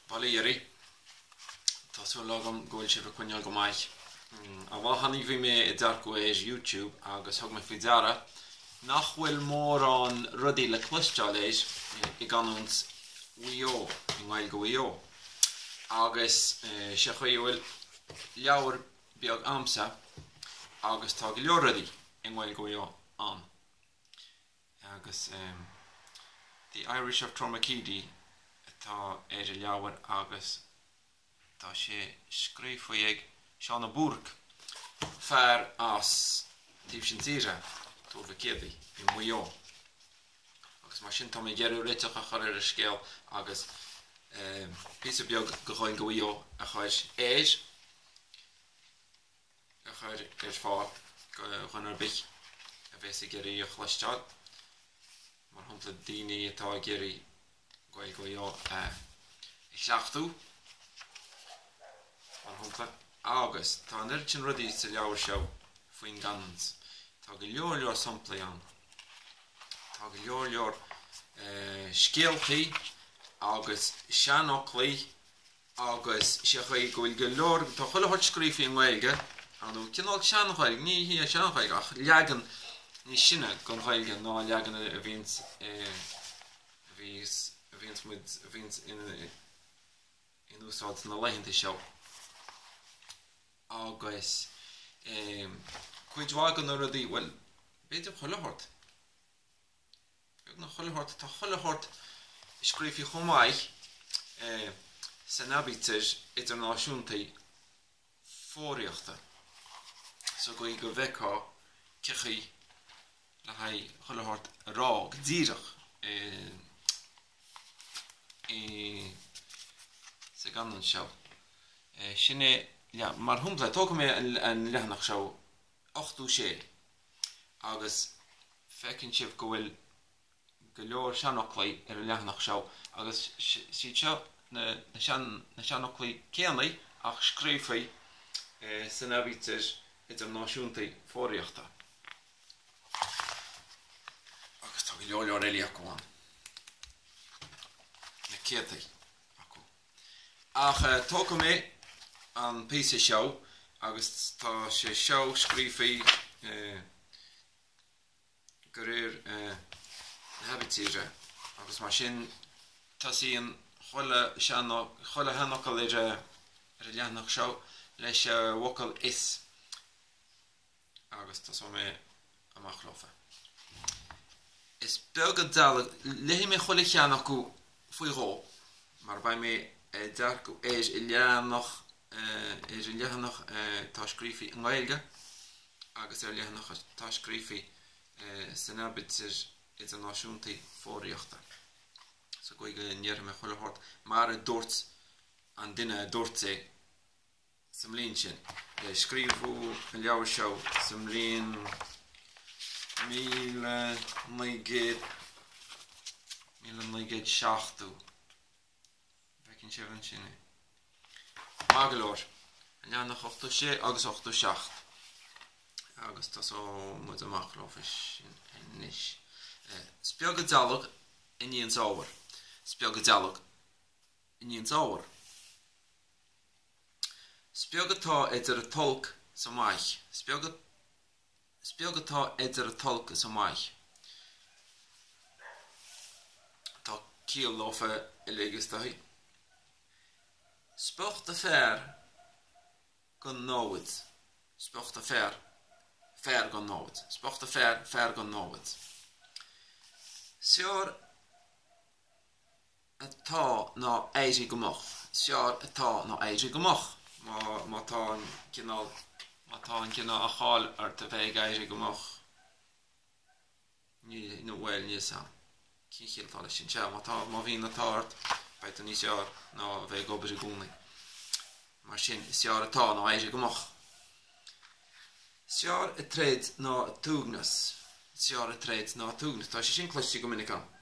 Bail ó Dhia oraibh. Tá súil agam go bhfuil sibh ag coinneáil go maith. An lá cheana bhí mé ag dearcadh ar YouTube agus thug mé faoi deara nach bhfuil mórán rudaí le cloisteáil air i gcanúint Mhaigh Eo, i nGaeilge Mhaigh Eo. Agus sé an chaoi a bhfuil leabhar beag a'msa agus tá go leor rudaí i nGaeilge Mhaigh Eo ann. Agus The Irish of Tourmakeady atá ar an leabhar agus tá sé scríofa ag Seán Ó Búrc, fear as taobh sin tíre, Tuar Mhic Éadaigh i Maigh Eo. Agus mar sin tá mé ag iarraidh réiteach a chur ar an scéal agus píosa beag de Ghaeilge Mhaigh Eo a chur air. a chur ar fáil do dhuine ar bith a bheas ag iarraidh a chloisteáil, mar shampla daoine atá ag iarraidh Gaeilge Mhaigh Eo a chleachtadh, mar shampla. Agus tá an oiread sin rudaí sa leabhar seo faoin gcanúint. Tá go leor leor samplaí ann. Tá go leor leor scéaltaí agus seanfhoclaí Agus sé an chaoi go bhfuil go leor, tá chuile shórt scríofa i nGaeilge, ar ndóigh, cineál sean-Ghaeilge, ní hí sean-Ghaeilge ach leagan níos sine den Ghaeilge ná an leagan a bhíonns, a bhíos, a bhíonns muid, a bhíonns in, in úsáid na laethanta seo. Agus cuid mhaith de na rudaí, bhuel, b'fhéidir chuile shórt. Beagnach chuile shórt, tá chuile shórt scríofa chomh maith san aibítir idirnáisiúnta foghraíochta sa gcaoi go bhfeicfeá cé chaoi le haghaidh chuile shórt a rá go díreach sa gcanúint seo. Sin é, mar shampla, tógfaidh mé an leathanach seo, 86, agus feiceann sibh go bhfuil go leor seanfhoclaí ar an leathanach seo agus siad seo na seanfhoclaí céanna ach scríofa san aibítir idirnáisiúnta foghraíochta. Agus tá go leor leor eile acu ann. Na céadtaí acu. Ach tógfaidh mé an píosa seo agus tá sé seo scríofa de réir na haibítire agus mar sin tosaíonn chuile chuile sheanfhocal ar an leathanach seo leis an bhfocal 'is' agus tosóidh mé amach leofa. Is beag an dealg, léifidh mé chuile cheann acu faoi dhó mar beidh mé ag dearcadh ar leathanach ar an leathanach atá scríofa i nGaeilge agus ar leathanach atá scríofa san aibítir idirnáisiúnta foghraíochta. Sa gcaoi go ndéarfaidh mé chuile shórt mar a dúirt an duine a dúirt é sa mbliain sin. Scríobhadh an leabhar seo sa mbliain 1900, 1970. Bhfeiceann sibh ansin é. Maith go leor. An leathanach 86 agus 87. Agus tosóidh muid amach leofa sin anois. Is beag an dealg a níonns ábhar. Is beag an dealg a níonns ábhar. Is beag atá idir an t-olc 's an maith. Is beag Is beag atá idir an t-olc is an maith. Tá ciall leofa uilig is dóigh. 'S bocht an fear gan námhaid. 'S bocht an fear, fear gan námhaid. 'S bocht an fear, fear gan námhaid. 'S fearr atá ná éirí go moch. Is fearr atá ná éirí go moch. Má tá an cineál, má tá an cineál cháil ort a bheith ag éirí go moch, ní, nó bhuel, níl 's a'm cén chiall atá leis sin. Sea, má tá, má bhíonn an t-ádh ort, beidh tú níos fearr ná a bheith ag obair i gcónaí. Mar sin, is fearr atá ná éirí go moch. Is fearr an troid ná an t-uaigneas. Is fearr an troid ná an t-uaigneas. Tá sé sin cloiste go minic agam.